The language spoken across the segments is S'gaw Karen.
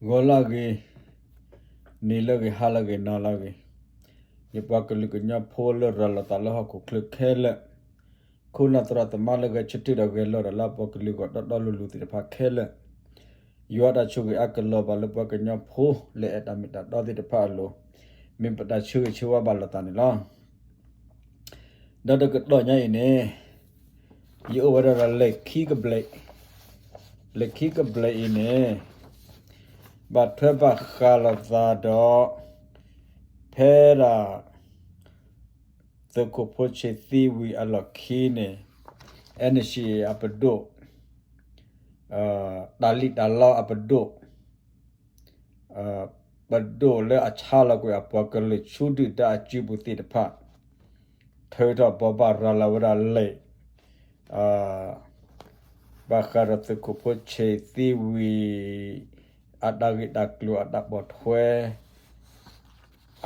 ဂီၤလၢအဂ့ၤ, နံၤလၢအဂ့ၤ, ဟါလၢအဂ့ၤ, နၤလၢအဂ့ၤ, ယပှၤကလုာ်ကညီဖိလၢရၤလီၤသးလၢဟီၣ်ခိၣ်ချၢခဲလၢာ်, ခိၣ်နၢ်သရၣ်သမါလၢဂဲၤဆၢထၢၣ်ဒီးဂဲၤလီၤဒီးလၢအပှၤကလုာ်ဂီၢ်တီတီလိၤလိၤသ့ၣ်တဖၣ်ခဲလၢာ်, ယွၤတၢ်ဆိၣ်ဂ့ၤအါကလီၤဘၣ်လၢပှၤကညီဖိလၢအဲၣ်တၢ်မ့ၢ်တၢ်တီသ့ၣ်တဖၣ်အလိၤ, မ့ၢ်ပတၢ်ဆၢဂ့ၤဆၢဝါဘၣ်လိာ်သးန့ၣ်လီၤ. ဒီးတကတီၢ်ညါအံၤန့ၣ်, ယအိၣ်ဝဲဒၣ်ဒီးလံာ်ခံကဘျံး, လံာ်ခံကဘျံးအံၤန့ၣ်, ဘၣ်ထွဲဘၣ်ဃးလိာ်သးဒီး ဖဲဒၣ် သုးခိၣ်ဖိဆံးသံဝံၤအလီၢ်ခံန့ၣ်, NCA အပဒိၣ်, တၢ်လံၣ်တၢ်လီအပဒိၣ်, ပဒိၣ်လၢအဆါလီၤကွံာ်အပှၤကလုာ်ဆူဒုၣ်ဒါအစုပူၤသ့ၣ်တဖၣ်, ထုးထီၣ်ဘိးဘၣ်ရၤလီၤဝဲဒၣ်လံာ် ဘၣ်ဃးဒီးသုးခိၣ်ဖိဆံးသံဝံၤ အတၢ်ဂ့ၢ်တၢ်ကျိၤအတၢ်ပိာ်ထွဲ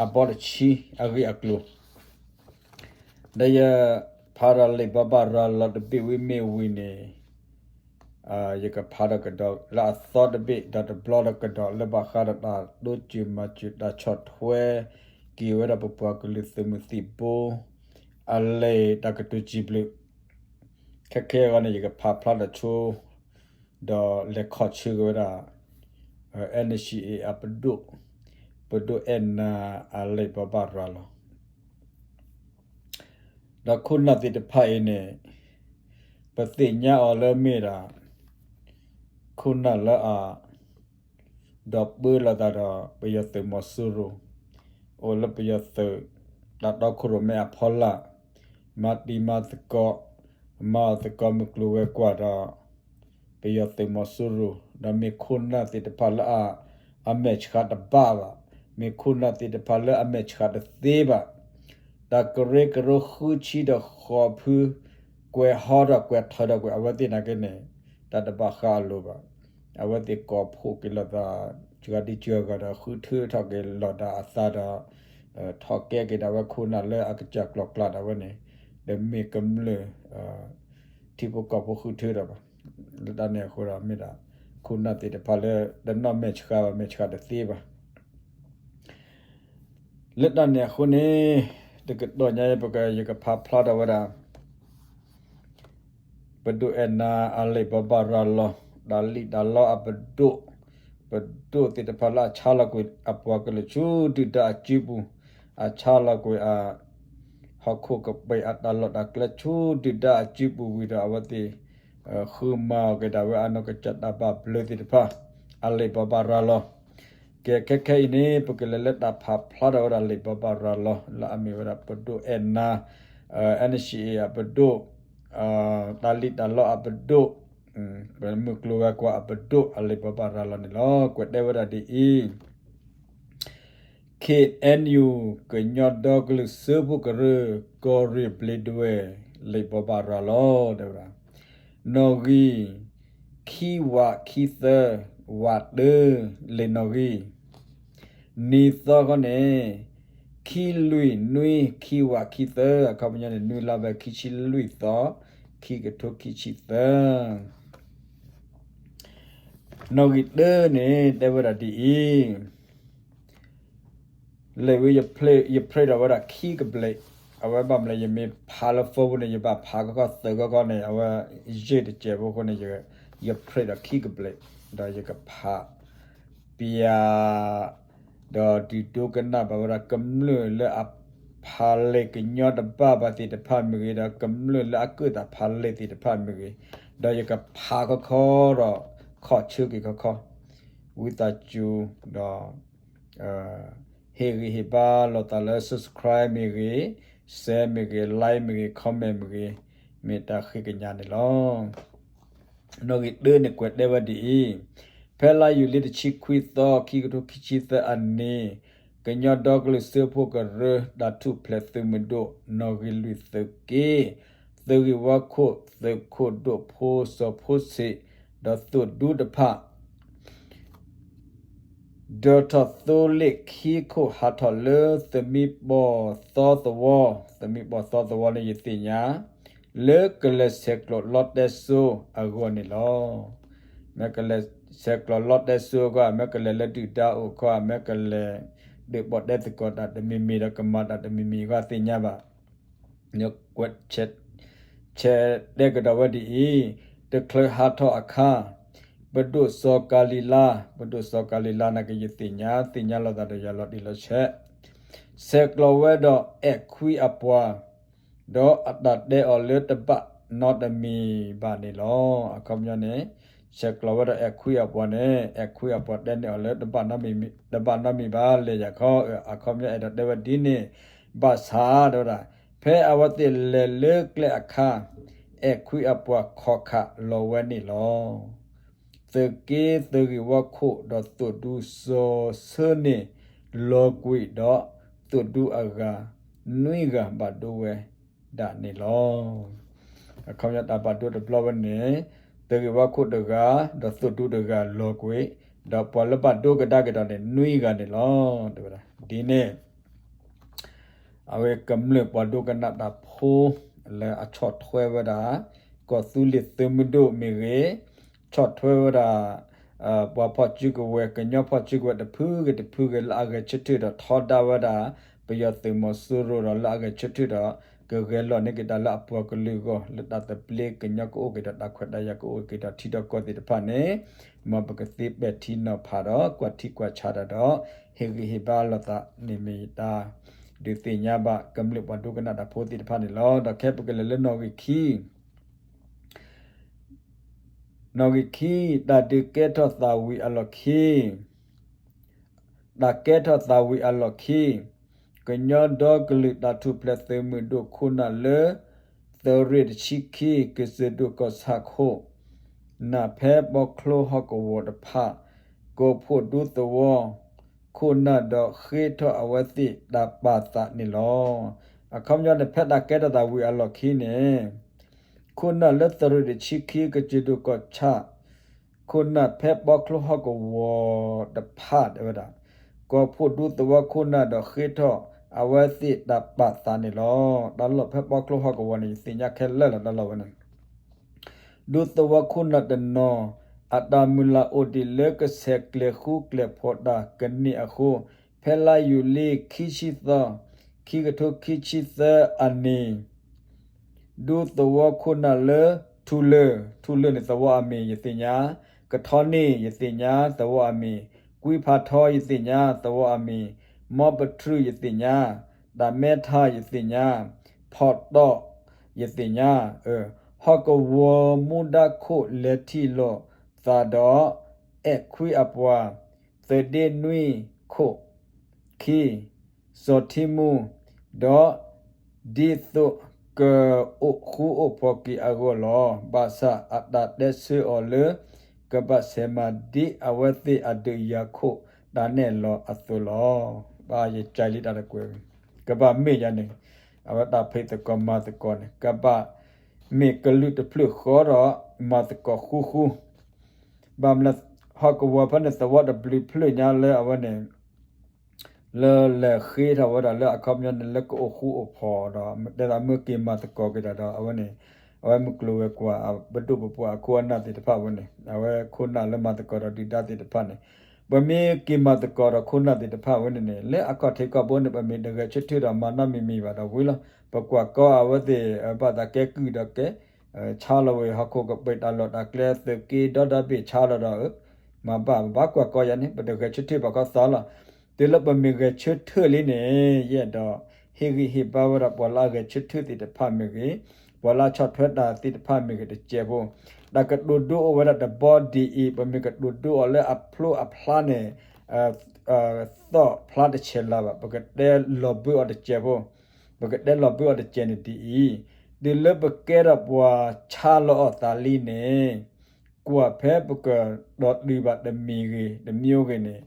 အဘီတဆံအဂ့ၢ်အကျိၤ, ဒီးယဖးဒီးလံာ်ဘိးဘၣ်ရၤလီၤတဘ့ၣ်ဝံၤမ့ၢ်ဝံၤန့ၣ်, ယကဖးဒီးကဒီးလၢအသီတဘ့ၣ် ဒီးတဘျီဒီးကဒီးလၢဘၣ်ဃးဒီးတၢ်တိစၢၤမၤစၢၤတၢ်ဆီၣ်ထွဲ က့ၤဝဲဒၣ်ပပှၤကလုာ်သုးမုၢ်သံၣ်ဘိ အလံာ်တၢ်ကတိၤစံးဘျုး, ခဲခဲအံၤန့ၣ် ယကဖးဖျါဒီးဆိ ဒီးလဲၤခီၣ်ဆၢက့ၤဝဲဒၣ် NCA အပဒိၣ်, ပဒိၣ်အဲၣ်နၤအလံာ်ဘိးဘၣ်ရၤလီၤ. ဒီးခိၣ်နၢ်သ့ၣ်တဖၣ်အံၤန့ၣ်, ပသ့ၣ်ညါအီၤလၢမ့ၢ်ဒၣ် ခိၣ်နၢ်လၢအ ဒီးပၢလီၤသးဒီးပယီၤသုးမီၤစိရိၤ, အိၣ်လၢပယီၤသုး တၢ်တီခိၣ်ရိၣ်မဲအဖီလာ်, မၤတံၤမၤသကိး, မၤအီၣ်သကိးမုၢ်ကျိၤဝဲၤကွာ်ဒီး ပယီၤသုးမီၤစိရိၤ, ဒီးမ့ၢ်ခိၣ်နၢ်သ့ၣ်တဖၣ်လၢအမဲာ်ဆှးတဘၣ်ဘၣ်, မ့ၢ်ခိၣ်နၢ်သ့ၣ်တဖၣ်လၢအမဲာ်ဆှးတသ့ဘၣ်, တၢ်ကရၢကရိဃုဆံဒီးဃိးဖု ကွဲးဟီထီၣ်ကွဲးထၢထီၣ်ကွံာ်အဝဲသ့ၣ်နာ်က့န့ၣ်, တၢ်တဘၣ်ဃးအလိၤဘၣ်. အဝဲသ့ၣ်ကိးဖှိၣ်က့ၤလိာ်သး စှၤဒံစှၤဂၤဒီးဃုထၢထီၣ်က့ၤလိာ်သးအသးဒီး ထီၣ်ကဲက့ၤဒၣ်ဝဲခိၣ်နၢ်လၢအကစၢ်ကျိၤကျဲဒၣ်ဝဲန့ၣ်, ဒီးမ့ၢ်ကမျၢၢ် ထံဖိကီၢ်ဖိဃုထၢဒီးဘၣ်. လၢတၢ်န့ၣ်အဃိဒီးမ့ၢ်ဒၣ် ခိၣ်နၢ်သ့ၣ်တဖၣ်လၢတနီၣ်မဲာ်ဆှးဘၣ် မဲာ်ဆှးတသ့ဘၣ်. လၢတၢ်န့ၣ်အဃိန့ၣ်, တကတီၢ်ညါအံၤ ပက ယကဖးဖျါထီၣ်ဝဲဒၣ် ပဒိၣ်အဲၣ်နၤအလံာ်ဘိးဘၣ်ရၤလီၤ, တၢ်လံၣ်တၢ်လီအပဒိၣ်, ပဒိၣ်သ့ၣ်တဖၣ်လၢအဆါလီၤကွံာ်အပှၤကလုာ်ဆူဒုၣ်ဒါအစုပူၤ, အဆါလီၤကွံာ်အ ဟီၣ်ခိၣ်ကပံာ်အတၢ်လီၢ်တၢ်ကျဲဆူဒုၣ်ဒါအစုပူၤဝံၤဒီးအဝဲသ့ၣ် ဃုမၤအီၣ်က့ၤဒၣ်ဝဲအနီၢ်ကစၢ်တၢ်ဘၣ်ဘျုးသ့ၣ်တဖၣ် အလံာ်ဘိးဘၣ်ရၤလီၤ. ကဲ ခဲခဲအံၤန့ၣ် ပကလဲၤလၢတၢ်ဖးဖျါထီၣ်ဝဲဒၣ်လံာ်ဘိးဘၣ်ရၤလီၤ လၢအမ့ၢ်ဝဲဒၣ်ပဒိၣ်အဲၣ်နၤ, NCA အပဒိၣ်, တၢ်လံၣ်တၢ်လီအပဒိၣ်, ပမုၢ်ကျိၤဝဲၤကွာ်အပဒိၣ်အလံာ်ဘိးဘၣ်ရၤလီၤန့ၣ်လီၤ. ကွဲးတဲဝဲဒၣ်ဒ်အံၤ KNU ကညီဒီကလုာ်စၢဖှိၣ်ကရၢ ကီၢ်ရ့ၣ်ဘျ့းဒဝဲၢ် လံာ်ဘိးဘၣ်ရၤလီၤ တဲဝဲဒၣ်, နီၣ်ဂံၢ် ခံဝးခံသၢ ဝးတၢ လံာ်နီၣ်ဂံၢ်, နံၤသီခီန့ၣ် ခံလွံၢ်နွံ ခံဝးခံသၢ အခီပညီန့ၣ် နွံလါဘဲ ခံဆံလွံၢ်သီ ခံကထိခံဆံသၢ နီၣ်ဂံၢ်တၢန့ၣ် တဲဝဲဒၣ်ဒ်အံၤ, လံာ်ဝဲ ယprintဒီးဝဲဒၣ်ခံကဘျံး, အဝဲဘၣ်မနုၤလဲၣ် ယမ့ၢ်ဖးလၢ phone ပူၤန့ၣ် ယဘၣ်ဖးခီခီသုးခီခီန့ၣ် အဝဲယဲၢ်တစဲးဖိအဃိန့ၣ် ယprintဒီးခံကဘျံး, ဒီးယကဖး ပျၢ် ဒီးဒုးဒိကနၣ်ဘၣ်ဝဲဒၣ်ကမျၢၢ်လၢအဖးလံာ်ကညီတဘၣ်ဘၣ်သ့ၣ်တဖၣ်မ့ၢ်ဂ့ၤ, ဒီးကမျၢၢ်လၢအကၢၣ်သးဖးလံာ်သ့ၣ်တဖၣ်မ့ၢ်ဂ့ၤ, ဒီးယကဖးခီခီဒီးခီၣ်ဆၢက့ၤခီခီ, ဝံသးစူၤဒီး ဟ့ၣ်ဂံၢ်ဟ့ၣ်ဘါလိာ်သးလၢ subscribe မ့ၢ်ဂ့ၤ, share မ့ၢ်ဂ့ၤ, like မ့ၢ်ဂ့ၤ, comment မ့ၢ်ဂ့ၤ, မ့ၢ်တၢ်ဃ့ကညးန့ၣ်လီၤ. နီၣ်ဂံၢ်တၢန့ၣ်ကွဲးတဲဝဲဒ်အံၤ, ဖဲလါယူၤလံတဆံခွံသီ ခံကထိခံဆံသၢအနံၤ, ကညီဒီကလုာ်စၢဖှိၣ်ကရၢ တၢ်ထူၣ်ဖျဲးသုးမုၢ်ဒိၣ် နီၣ်ဂံၢ်လွံၢ်သုးက့, သုးဂ့ၢ်ဝီခိၣ် သုးခိၣ်ဒိၣ်ဖိစီၤဖိဆံး ဒီးသုးဒူတဖၣ် ဒၢထီၣ်သိလ့ၣ်ခံခိၣ်ဟးထီၣ်လၢသမံပီၢ်သီသဝီ, သမံပီၢ်သီသဝီန့ၣ်ယသ့ၣ်ညါ လၢကလဲၤဆဲးကျိးလီတဲစိအဂီၢ်န့ၣ်လီၤ. မ့ၢ်ကလဲၤ ဆဲးကျိးလီတဲစိအဂီၢ် အမ့ၢ်ကလဲၤလၢဒုၣ်ဒါအိၣ်ခီ အမ့ၢ်ကလဲၤဒုးပီၣ်တဲသကိးတၢ်တမံၤမံၤဒီး ကမၤတၢ်တမံၤမံၤအဂီၢ်သ့ၣ်ညါဘၣ်. ဆဲးတဲကဒီးဝဲဒ်အံၤ, တချုးဟးထီၣ်အခါ, ပဒိၣ်စီၤကၤလံၤလါ, ပဒိၣ်စီၤကၤလံၤလါန့ၣ်က့ၤ ယသ့ၣ်ညါ သ့ၣ်ညါလိာ်သးဒီးယၤလီၤတံၢ်လီၤဆဲး, ဆဲးကျိးဝဲဒီးအဲၣ်ခွံအပှၤ ဒီးအတၢ်တဲအီၤလၢတဘၣ်နီတမံၤဘၣ်န့ၣ်လီၤ. အခီပညီန့ၣ် ဆဲးကျိးဝဲဒီးအဲၣ်ခွံအပှၤန့ၣ် အဲၣ်ခွံအပှၤတဲန့ၢ်အီၤလၢ တဘၣ်နီတမံၤဘၣ် လဲၤယၤခီ, အခီပညီအဲၣ်ဒိးတဲဝဲဒ်န့ၣ်, ဘၣ်ဆၣ်တဲဝဲဒၣ်, ဖဲအဝဲသ့ၣ်လဲၤလၢကျဲအခါ, အဲၣ်ခွံအပှၤခိးခးလီၤဝဲန့ၣ်လီၤ. သုးက့သုးဂ့ၢ်ဝီခိၣ်ဒီးသုးဒူစီၤဆၢန့ၣ်လီၤကွံာ်ဒီး သုးဒူအဂၤနွံဂၤဘၣ်ဒိဝဲဒၣ်န့ၣ်လီၤ. အခီပညီတၢ်ဘၣ်ဒိတဘျီဝဲန့ၣ်, သုးဂ့ၢ်ဝီခိၣ်တဂၤ ဒီးသုးဒူတဂၤလီၤကွံာ်, ဒီးပှၤလၢဘၣ်ဒိကဒါက့ၤဒီးန့ၣ် နွံဂၤန့ၣ်လီၤ. တဲဝဲဒၣ်ဒ်န့ၣ် အဝဲကမျၢၢ်ပှၤဒိကနၣ်တၢ်ဖိ လၢအဆီၣ်ထွဲဝဲဒၣ် ကီၢ်သူလ့ၤသုးမုၢ်ဒိၣ်မ့ၢ်ဂ့ၤ, ဆီၣ်ထွဲဝဲဒၣ် ပှၤဖီၣ်စုကဝဲၤ ကညီဖီၣ်စုကဝဲၤတဖုဂ့ၤတဖုဂ့ၤ လၢအဂဲၤဆၢထၢၣ်ဒီးထီဒါဝဲဒၣ် ပယီၤသုးမီၤစိရိၤဒီးလၢအဂဲၤဆၢထၢၣ်ဒီး ကဂဲၤလိာ်န့ၢ်က့ၤတၢ်လၢအပှၤကလုာ်အဂီၢ် လၢတၢ်သဘျ့ကညီကအိၣ်က့ၤဒီးတၢ်ခွဲးတၢ်ယာ်ကအိၣ်က့ၤဒီးထံဒီကီၢ်သ့ၣ်တဖၣ်န့ၣ်, မ်ပကသ့ပဲာ်ထံနီၤဖးဒီးကွၢ်ထံကွၢ်ဆးတၢ်ဒီး ဟ့ၣ်ဂံၢ်ဟ့ၣ်ဘါလိာ်သးန့ၣ်မ့ၢ်ယတၢ် ဒုးသ့ၣ်ညါဘၣ်ကမျၢၢ်ပှၤဒိကနၣ်တၢ်ဖိသ့ၣ်တဖၣ်န့ၣ်လီၤ. ဒီးခဲပကလဲၤလၢနီၣ်ဂံၢ်ခံ နီၣ်ဂံၢ်ခံ, တၢ်ဒုးကဲထီၣ်သးဝံၤအလီၢ်ခံ, တၢ်ကဲထီၣ်သးဝံၤအလီၢ်ခံ, ကညီဒီကလုာ်တၢ်ထူၣ်ဖျဲးသုးမုၢ်ဒိၣ်ခိၣ်နၢ်လၢ သုးရ့ၣ်တဆံခံ ကစၢၢ်ဒိၣ်ကီၢ်ဆၣ်ခိၣ် နၢ်ဖဲပီချိဟီၣ်ကဝီၤတဖၣ် ကိးဖှိၣ်ဒူသဝီ ခိၣ်နၢ်ဒီးဃ့ထီၣ်အဝဲသ့ၣ်တၢ်ပာ်သးန့ၣ်လီၤ. အခီပညီန့ၣ် ဖဲတၢ်ကဲထီၣ်သးဝံၤအလီၢ်ခံန့ၣ် ခိၣ်နၢ်လၢသုးရ့ၣ်တဆံခံ ကစၢၢ်ဒိၣ်ကီၢ်ဆၣ် ခိၣ်နၢ်ဖဲပီချိဟီၣ်ကဝီၤတဖၣ်တဲဝဲဒၣ် ကိးဖှိၣ်ဒူသဝီခိၣ်နၢ်ဒီးဃ့ထီၣ်အဝဲသ့ၣ်တၢ်ပာ်သးန့ၣ်လီၤ. တၢ်လီၢ်ဖဲပီချိဟီၣ်ကဝီၤန့ၣ် ယသ့ၣ်ညါခဲလၢာ်လီၤ တၢ်လီၢ်ဝဲန့ၣ် ဒူသဝီခိၣ်နၢ်တနီၤ အတၢ်မုၢ်လၢ်အိၣ်ဒံးလၢကဆဲးကျိးဃူကျဲးဖိးတၢ်ကန့ၢ်အဃိ ဖဲလါယူၤလံခံဆံသီ ခံကထိခံဆံသၢအနံၤ ဒူသဝီခိၣ်နၢ်လၢ ထူလၢၢ်, ထူလၢၢ်န့ၣ်သဝီအမံၤယသ့ၣ်ညါ, ကထီန့ၣ်ယသ့ၣ်ညါသဝီအမံၤ, ကွံဖးထီယသ့ၣ်ညါသဝီအမံၤ, မီပထြူၣ်ယသ့ၣ်ညါ, တၢ်မဲထးယသ့ၣ်ညါ, ဖီၣ်တီၣ်ယသ့ၣ်ညါ, ဟီၣ်ကဝီၤမူဒါခိၣ်လဲၤထံၣ်လိာ်သးဒီး အဲၣ်ခွံအပှၤ သုးဒ့နွံခိၣ် ခံ စီၤထံမူ ဒီး ဒ်သိးကအိၣ်ဃူအိၣ်ဖိးက့ၤအဂီၢ်လီၤ. ဘၣ်ဆၣ်အတၢ်တဲဆၢအီၤလၢ ကဘၣ်ဆဲးမၤဒ်အဝဲသ့ၣ်အဒုးယၤခိၣ်တၢ်နဲၣ်လီၤအသိးလီၤ. ဘၣ်ယကၢလံတၢ်တကွဲး ကဘၣ်မ့ၢ်ယၤန့ၣ် အဝဲတၢ်ဖံးသကိးမၤသကိးန့ၣ် ကဘၣ်မ့ၢ်ကလုာ်တဖျၢၣ်ဃီဒီး မၤသကိးဃူဃူ ဘၣ်မနုၤ ဟီၣ်ကဝီၤဖဲန့ၣ် သဝီတဘျုးဖျၢၣ်ညါလၢအဝဲန့ၣ် လၢလဲၤဃ့ထီၣ်ဝဲဒၣ်လၢအခီပညီန့ၣ် လၢကအိၣ်ဃူအိၣ်ဖိးဒီး တဲသးမ့ၢ်က့ၤမၤသကိးက့ၤတၢ်ဒီးအဝဲန့ၣ် အဝဲမုၢ်ကျိၤဝဲၤကွာ် ပဒိၣ်ပပှၢ်အခိၣ်အနၢ်သ့ၣ်တဖၣ်ဝဲန့ၣ် အဝဲခိၣ်နၢ်လၢမၤသကိးဒီးဒုၣ်ဒါသ့ၣ်တဖၣ်န့ၣ် ပမ့ၢ်က့ၤမၤသကိးဒီးခိၣ်နၢ်သ့ၣ်တဖၣ်ဝဲန့ၣ်န့ၣ် လၢအခီၣ်ထံးခီၣ်ဘိန့ၣ် ပမ့ၢ်တဂဲၤဆၢထၢၣ်ဒီးမၤနီတမံၤမံၤဘၣ်ဒီးဝံၤလီၤ. ပကွၢ်ကီအဝဲသ့ၣ် ဘၣ်သးကဲကုၢ်ဒီးကဲ ဆါလီၤဝဲဟီၣ်ခိၣ်ကပၤတၢ်လီၢ်တၢ်ကျဲ သုးက့ဒီတၢ်ဘ့ၣ်ဆါလီၤဒီး မၤဘၣ်ဘၣ်ကွၢ်ကီယၤန့ၣ် ပတဂဲၤဆၢထၢၣ်ဘၣ်ခီသးလီၤ. တုၤလၢပမ့ၢ်ဂဲၤဆၢထၢၣ်လံန့ၣ် ယအဲၣ်ဒိးဟ့ၣ်ဂံၢ်ဟ့ၣ်ဘါဝဲဒၣ်ပှၤလၢအဂဲၤဆၢထၢၣ်သ့ၣ်တဖၣ်မ့ၢ်ဂ့ၤ, ပှၤလၢအဆီၣ်ထွဲတၢ်သ့ၣ်တဖၣ်မ့ၢ်ဂ့ၤတစဲးဖိ, တၢ်ကတိၤဒိအိၣ်ဝဲဒၣ်တဘီဒ်အံၤ ပမ့ၢ်ကတိၤဒိအီၤလၢအဖျိအဖျါန့ၣ် သီၣ်ဖျါတဆဲးလၢၤဘၣ် ပကတဲလီၤဘၢအီၤတစဲးဖိ, ပကတဲလီၤဘၢအီၤတစဲးန့ၣ်ဒ်အံၤ, တုၤလၢပကဲထီၣ်ပှၤဆါလီၤအီၣ်သးလံန့ၣ် ကွၢ်ဖဲပကဒီးတုၤဘၣ်တမံၤဂ့ၤ တမျိုးဂ့ၤန့ၣ်,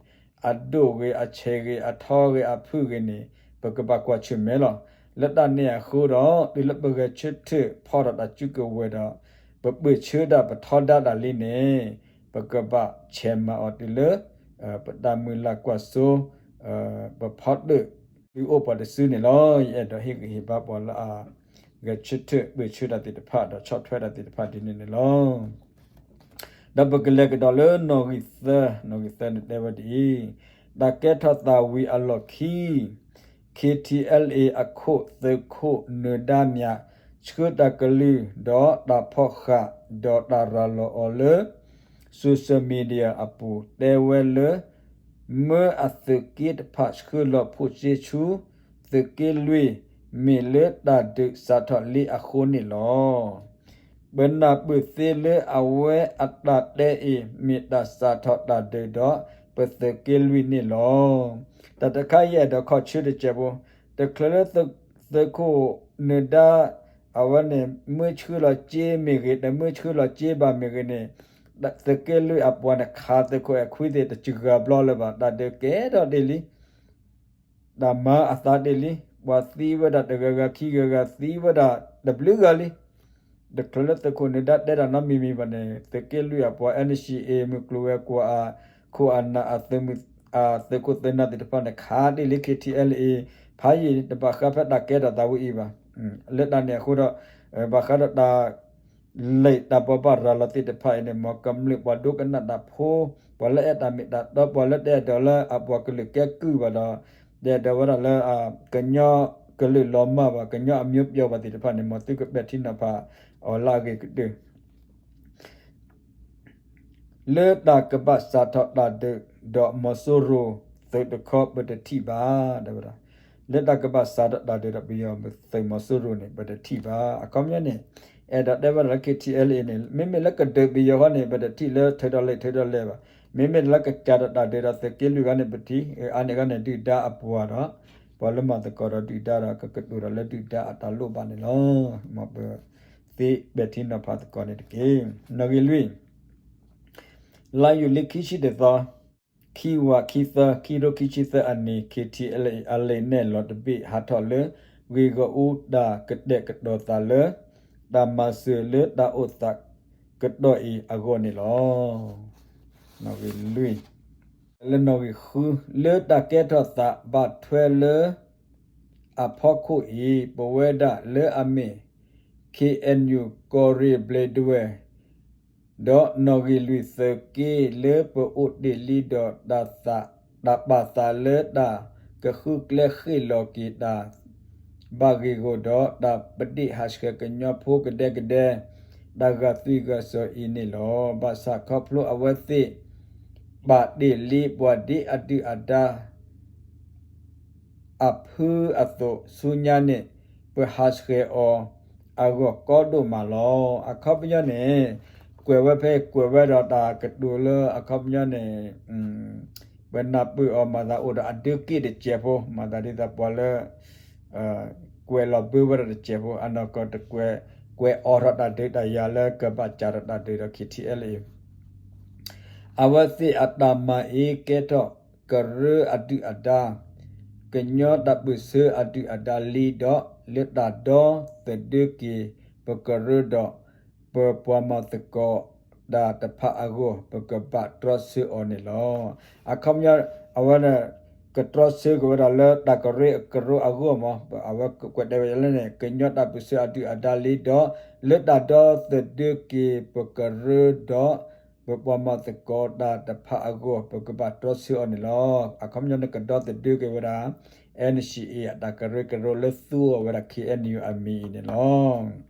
အဒိၣ်ဂ့ၤ အဆဲးဂ့ၤ အထီဂ့ၤ အဖုၣ်ဂ့ၤန့ၣ် ပကဘၣ်ကွၢ်ဆၢၣ်မဲာ်လီၤ. လၢတၢ်န့ၣ်အဃိဒီး တုၤလၢပဂဲၤဆၢထၢၣ်ဖီၣ်ထီၣ်တၢ်စုကဝဲၤဒီး ပပၢၢ်ဆၢတၢ် ပထီဒါတၢ်လံန့ၣ် ပကဘၣ်ဆဲးမၤအီၤတုၤလၢ ပတၢ်မုၢ်လၢ်ကွၢ်စိ ပဖီတၢၣ် ဒုးအိၣ်ပှၤတစုန့ၣ်လီၤ. ယအဲၣ်ဒိးဟ့ၣ်ဂံၢ်ဟ့ၣ်ဘါပှၤလၢအဂဲၤဆၢထၢၣ် ပၢၢ်ဆၢတၢ်သ့ၣ်တဖၣ် ဒီးဆီၣ်ထွဲတၢ်သ့ၣ်တဖၣ်ဒ်န့ၣ်န့ၣ်လီၤ. ဒီးပကလဲၤကဒီးလၢနီၣ်ဂံၢ်သၢ, နီၣ်ဂံၢ်သၢန့ၣ်တဲဝဲဒ်အံၤ, တၢ်ကဲထီၣ်သးဝံၤအလီၢ်ခံ KTLA အခိၣ်သုးခိၣ်နၢၤဒါမၠး ဆှၢတၢ်ကလုၢ်ဒီးတၢ်ဖီၣ်ဃာ် ဒီးတၢ်ရၤလီၤအီၤလၢ social media အပူၤ တဲဝဲလၢ မၢအသုးက့တဖၣ်ဆှၢလီၤဖိၣ်စ့ဆူ သုးက့လွံၢ် မ့ၢ်လၢတၢ်ဒုးစးထီၣ်လံအဃိန့ၣ်လီၤ. ပနၢ်ပၢၢ်သ့လၢအဝဲအတၢ်တဲအံၤ မ့ၢ်တၢ်စးထီၣ်တၢ်ဒုးဒီး ပသုးက့လွံၢ်န့ၣ်လီၤ. တၢ်တခါယအဲၣ်ဒိးခီၣ်ဆၢတစဲးဖိ, တချုးလၢသုးခိၣ် နၢၤဒါ အဝဲန့ၣ် မၢဆှၢလီၤစ့မ့ၢ်ဂ့ၤ တမၢဆှၢလီၤစ့ဘၣ်မ့ၢ်ဂ့ၤန့ၣ် သုးက့လွံၢ်အပှၤန့ၣ် ခးသုးခိၣ်အဲၣ်ခွံသ့ၣ်တစှၤဘျီလၢၤဘၣ်, တၢ်ဒုးကဲထီၣ်တ့ၢ်လံ, တၢ်မၤအသးတ့ၢ်လံ, ပှၤသံဝဲဒၣ်တဂၤဂၤခံဂၤဂၤ သံဝဲဒၣ်တဘျုးဂၤလံ. တချုးလၢသုးခိၣ်နၢၤဒါတဲတၢ်နီတမံၤမံၤဘၣ်န့ၣ် သုးက့လွံၢ်အပှၤ NCA မုၢ်ကျိၤဝဲၤကွာ်အခိၣ်အနၢ် အသုးခိၣ်သုးနၢ်သ့ၣ်တဖၣ်န့ၣ် ခးတ့ၢ်လံ KTLA ဖးယံာ် တဘၣ်ဃးဖဲတၢ်ကဲထီၣ်သးဝဲအံၤဘၣ်. လၢတၢ်န့ၣ်အဃိဒီး ဘၣ်ဃးဒီးတၢ် လံာ်တၢ်ဘိးဘၣ်ရၤလီၤသ့ၣ်တဖၣ်အံၤန့ၣ် မ်ကမျၢၢ်ပှၤဒိကနၣ်တၢ်ဖိ, ပှၤလၢအဲၣ်တၢ်မ့ၢ်တၢ်တီ ပှၤလၢတအဲၣ်ဒိးလၢအပှၤကလုာ်ကဲကုၢ်ဘၣ်ဒီး တအဲၣ်ဒိးဝဲဒၣ်လၢ ကညီကလုာ်လီၤမၢ်ဘၣ် ကညီအမျိုးပြောဘၣ်သ့ၣ်တဖၣ်န့ၣ် မ်သုကပဲာ်ထံနီၤဖးအီၤလၢအဂ့ၤကတၢၢ် လၢတၢ်ကဘၣ်စးထီၣ်တၢ်ဒုးဒီးမီၤစိရိၤသုးတခီပတထံၣ်ဘၣ် တဲဝဲဒၣ်. လၢတၢ်ကဘၣ်စးထီၣ်တၢ်ဒုးဒီးပယီၤသုးမီၤစိရိၤန့ၣ် ပတထံၣ်ဘၣ်. အခီပညီန့ၣ် အဲၣ်ဒိးတဲဝဲဒၣ်လၢ KTLA န့ၣ် မ့မ့ၢ်လၢကဒုးပယီၤဃီန့ၣ် ပတထံၣ်လၢထုးထီၣ်လဲၢ်ထုးထီၣ်လဲၢ်ဘၣ်. မ့မ့ၢ်လၢကစးထီၣ်တၢ်ဒုးဒီးသုးက့လွံၢ်ဃီန့ၣ် ပထံၣ် အါန့ၢ်ဃီန့ၣ် ဒုၣ်ဒါအပှၤဒီး ပှၤလၢမၤသကိးဒီးဒုၣ်ဒါဒီး ကကတိၤဒီးလၢဒုၣ်ဒါအတၢ်လိၣ်ဘၣ်န့ၣ်လီၤ. မ်ပသ့ပဲာ်ထံနီၤဖးသကိးန့ၣ်တက့ၢ်. နီၣ်ဂံၢ်လွံၢ် လါယူၤလံခံဆံတသီ, ခံဝးခံသၢ ခံကထိခံဆံသၢအနံၤ KTLA အလံာ်နဲၣ်လီၤတဘ့ၣ်ဟးထီၣ်လၢ ဂ့ၢ်ဂီၢ်အူတၢ်ကတဲာ်ကတီၤသးလၢ တၢ်မၤစၢၤလၢတၢ်အိၣ်သးကတီၢ်အံၤအဂီၢ်န့ၣ်လီၤ. နီၣ်ဂံၢ်လွံၢ် လၢနီၣ်ဂံၢ်ဃု လၢတၢ်ကဲထီၣ်သးဘၣ်ထွဲလၢ အဖီခိၣ်အံၤ ပဝဲဒၣ်လၢအမ့ၢ် KNU ကီၢ်ရ့ၣ်ဘျ့းဒဝဲၢ် ဒီးနီၣ်ဂံၢ်လွံၢ်သုးက့ လၢပအိၣ်တ့ၢ်လံဒီး တၢ်ပာ်သးလၢတၢ်ကဃုကျဲဃ့ၢ်လီၤက့ၤတၢ် ဘၣ်ဂ့ၢ်ဂီၢ်ဒီး တၢ်ပဒ့ၣ်ဟးဆှဲးကညီဖိကဒဲကဒဲ တၢ်ဂာ်သွံၣ်ဂာ်စီၤအံၤန့ၣ်လီၤ. ဘၣ်ဆၣ်ခီဖျိအဝဲသ့ၣ် ပာ်တ့ၢ်လံပှၤဒ်အဒုၣ်အဒါ အဖုအသိး ဆူညါန့ၣ် ပဟးဆှဲးအီၤအဂီၢ်ကီဒိၣ်မးလီၤ. အခီပညီန့ၣ် ကွဲးဝဲဖဲ ကွဲးဝဲဒီးတၢ်ကတိၤလၢအခီပညီန့ၣ် ပနၢ်ပၢၢ်အီၤမၤသးအိၣ်ဒီးအဒုးက့ၣ်တစဲးဖိ မၤသးဒ်သိးပှၤလၢ ကွဲးလီၤဘၢဝဲဒၣ်တစဲးဖိ အနီၢ်ကီၢ်တကွဲး ကွဲးအိးထီၣ်တၢ်ဒုးတၢ်ယၤလၢကဘၣ်စးထီၣ်တၢ်ဒုးဒီး KTLA အဝဲသ့ၣ်အတၢ်မၤအံၤ ကဲထီၣ်ကရၢအဒုၣ်အဒါ, ကညီတၢ်ပၢၢ်ဆၢအဒုၣ်အဒါလံဒီး လၢတၢ်ဒီသဒၢက့ၤ ပကရၢဒီး ပပှၤမၤသကိးတၢ်တဖၣ်အဂီၢ် ပကဘၣ်တြီဆၢအီၤန့ၣ်လီၤ. အခီပညီ အဝဲန့ၣ် ကတြီဆၢက့ၤဝဲဒၣ်လၢတၢ်ကရၢကရိအဂီၢ်မး အဝဲကွဲးတဲဝဲလၢန့ၣ် ကညီတၢ်ပၢၢ်ဆၢအဒုၣ်အဒါလံဒီး လၢတၢ်ဒီသဒၢက့ၤပကရၢဒီး ပပှၤမၤသကိးတၢ်တဖၣ်အဂီၢ် ပကဘၣ်တြီဆၢအီၤန့ၣ်လီၤ. အခီပညီန့ၣ် ကဒီသဒၢက့ၤဝဲဒၣ် NCA အတၢ်ကရၢကရိလၢသူအီၤဝဲဒၣ် KNU အမံၤအံၤန့ၣ်လီၤ.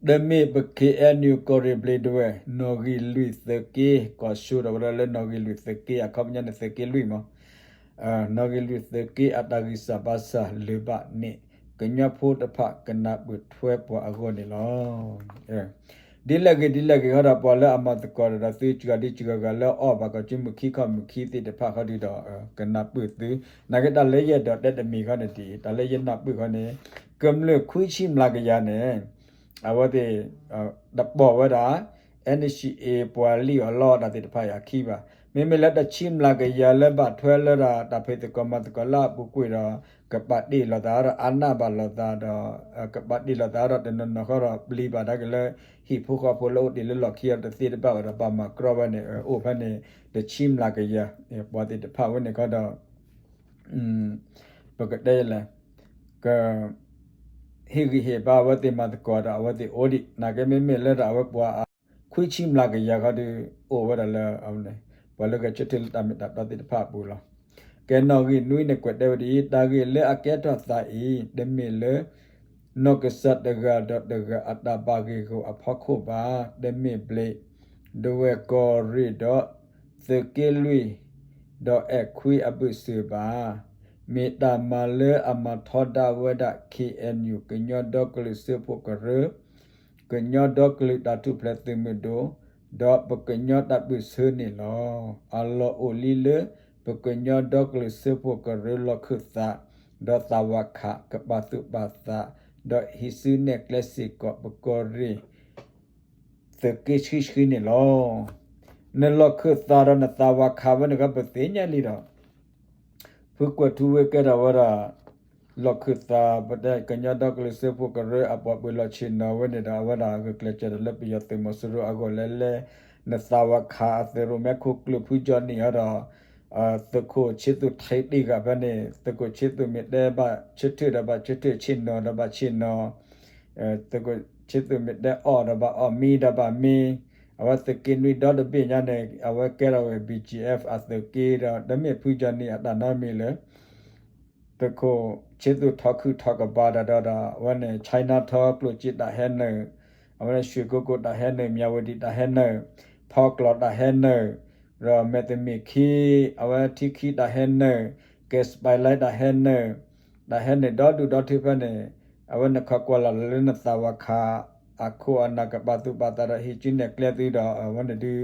ဒီးမ့ၢ်ပ KNU ကီၢ်ရ့ၣ်ဘျ့းဒဝဲၢ် နီၣ်ဂံၢ်လွံၢ်သုးက့ ကီၢ်ဆိဒီးဝဲဒၣ်လၢနီၣ်ဂံၢ်လွံၢ်သုးက့ အခီပညီန့ၣ်သုးက့လွံၢ်မး နီၣ်ဂံၢ်လွံၢ်သုးက့အတၢ်ဂံၢ်စၢ်ဘါစၢ်လၢၤဘၣ်န့ၣ် ကညီဖိတဖၣ်ကနၢ်ပၢၢ်ထွဲပှၤအဂီၢ်န့ၣ်လီၤ. ဒ်လဲၣ်ဂ့ၤဒ်လဲၣ်ဂ့ၤဃီဒီး ပှၤလၢအမၤသကိးဒီးသုစှၤဒံစှၤဂၤလၢအီၣ်ဘၣ်ကီးစုမုၢ်ခံခီၣ်မုၢ်ခံသ့ၣ်တဖၣ်ဃီဒီး ကနၢ်ပၢၢ်သု နာ်က့တၢ်လၢယအဲၣ်ဒိးတဲတမံၤဃီန့ၣ်ဒ်အံၤ တၢ်လၢယနၢ်ပၢၢ်ဃီန့ၣ် ကမျၢၢ်ခွံဆံမျးကယၤန့ၣ် အဝဲသ့ၣ် တပိာ်ဝဲဒၣ် NCA ပှၤလံၣ်အီၤလီအီၤတၢ်သ့ၣ်တဖၣ်အံၤအခံဘၣ်. မ့မ့ၢ်လၢတဆံမျးကယၤလၢဘၣ်ထွဲလၢဒၣ်တၢ်ဖံးသကိးမၤသကိးလၢအပူၤကွံာ်ဒီး ကပာ်တ့ၢ်လိာ်သးဒီးအါနးဘၣ်လိာ်သးဒီး ကပာ်တ့ၢ်လိာ်သးဒီးတနီၤနီၤဃီဒီးပျံၤဘၣ်ဒၣ်က့ၤလၢ ဟံၣ်ဖိဃီဖိလၢအိၣ်တ့ၢ်လၢလီၢ်ခံအီၤတသ့တဘၣ်ဘၣ်ဒီး ဘၣ်မၤကြီဝဲန့ၣ် အိၣ်ဖဲန့ၣ် တဆံမျးကယၤ ပှၤသ့ၣ်တဖၣ်ဝဲန့ၣ်ခီဒီး ပကတဲလဲၣ် က ဟ့ၣ်ဂံၢ်ဟ့ၣ်ဘါအဝဲသ့ၣ်မၤသကိးဒီးအဝဲသ့ၣ်အိၣ်ဒံး နာ်က့မ့မ့ၢ်လၢဒၣ်အဝဲပှၤအ ခွံဆံမျးကယၤခီဒီး အိၣ်ဝဲဒၣ်လၢ ပှၤလၢဂဲၤဆၢထၢၣ်လၢတၢ်မ့ၢ်တၢ်တီသ့ၣ်တဖၣ်အပူၤလီၤ. ကဲနီၣ်ဂံၢ်နွံန့ၣ် ကွဲးတဲဝဲဒ်အံၤ, တၢ်ဂ့ၢ်လၢအကဲထီၣ်သးအံၤ တမ့ၢ်လၢ နီၢ်ကစၢ်တဂၤဒီးတဂၤအတၢ်ဘၣ်ဂ့ၢ်ဂီၢ်အဖီခိၣ်ဘၣ်, တမ့ၢ်ဘျံး ဒဝဲၢ်ကီၢ်ရ့ၣ်ဒီး သုးက့လွံၢ် ဒီးအဲၣ်ခွံအဘၢၣ်စၢၤဘၣ်. မ့ၢ်တၢ်မၤလၢအမၤထီဒါဝဲဒၣ် ခ့ၣ်အဲၣ်ယူၣ် ကညီဒီကလုာ်စၢဖှိၣ်ကရၢ, ကညီဒီကလုာ်တၢ်ထူၣ်ဖျဲးသုးမုၢ်ဒိၣ်, ဒီးပကညီတၢ်ပၢၢ်ဆၢန့ၣ်လီၤ. အလီၢ်အိၣ်လံလၢ ပကညီဒီကလုာ်စၢဖှိၣ်ကရၢလီၢ်ခၢၣ်သး, ဒီးသးဝးခးကပာ်သူၣ်ပာ်သး, ဒီးဟံးစုနဲၣ်ကျဲစ့ၢ်ကီးပကီၢ်ရ့ၣ် သုးက့ဆှံဆှံန့ၣ်လီၤ. နလီၢ်ခၢၣ်သးဒီးနသးဝးခးဝဲန့ၣ် ပသ့ၣ်ညါလံဒီး ဖုကွဲးထူဝ့ကဲထီၣ်ဝဲဒၣ် လီၢ်ခၢၣ်သး ပတဲကညီဒီကလုာ်စၢဖှိၣ်ကရၢအပှၤပၢၤလီၢ်ဆ့ၣ်နီၤဝဲန့ၣ်ဒီး အဝဲဒၣ်ဂုာ်ကျဲးစၢးဒီးလၢပယီၤသုးမီၤစိရိၤအဂီၢ်လဲၤလဲၤ နသးဝးခးအသုးရိၣ်မဲခိၣ်ကျၢၢ်ဖုကၠီနံၣ်အီၤဒီး သုးခိၣ်ဆ့သူၣ်ထံတ့ၢ်ဂၤဖဲန့ၣ် သုးခိၣ်ဆ့သူၣ်မ့ၢ်တဲဘၣ်ဆၢထၢၣ်ဒီးဘၣ်ဆၢထၢၣ် ဆ့ၣ်နီၤဒီးဘၣ်ဆ့ၣ်နီၤ သုးခိၣ်ဆ့သူၣ်မ့ၢ်တဲအီၣ်ဒီးဘၣ်အီၣ်မံဒီးဘၣ်မံ အဝဲသုးက့နွံဒီတဘ့ၣ်ညါန့ၣ် အဝဲကဲထီၣ်ဝဲ ဘီၣ်ကၠံၣ်အဲၣ်ဖ် အသုးက့ဒီး တမ့ၢ်ဖုကၠီနံၣ်အတၢ်နီတမံၤလၢ သုးခိၣ်ဆ့သူၣ်ထီခုၣ်ထီကပၤဒီးဒီး အဝဲန့ၣ် Chinatown ကျိၣ်စ့တၢ်ဟဲနုာ်, အဝဲန့ၣ် ရွှေကုက္ကိုတၢ်ဟဲနုာ်, မြဝတီတၢ်ဟဲနုာ်, ထီကျိတၢ်ဟဲနုာ်, ဒီးမဲာ်တမံၤခံ အဝဲထံခံတၢ်ဟဲနုာ်, ကဲစပဲလဲတၢ်ဟဲနုာ်, တၢ်ဟဲနုာ်ဒီဒူၣ်ဒီထၢဖဲန့ၣ် အဝဲန့ၣ်ခီကွၢ်လီၤလၢနသးဝးခး အခိၣ်အနၢ်ကပာ်သူၣ်ပာ်သးဒီးဟံးစုနဲၣ်ကျဲသုဒီး အဝဲန့ၣ်ဒုး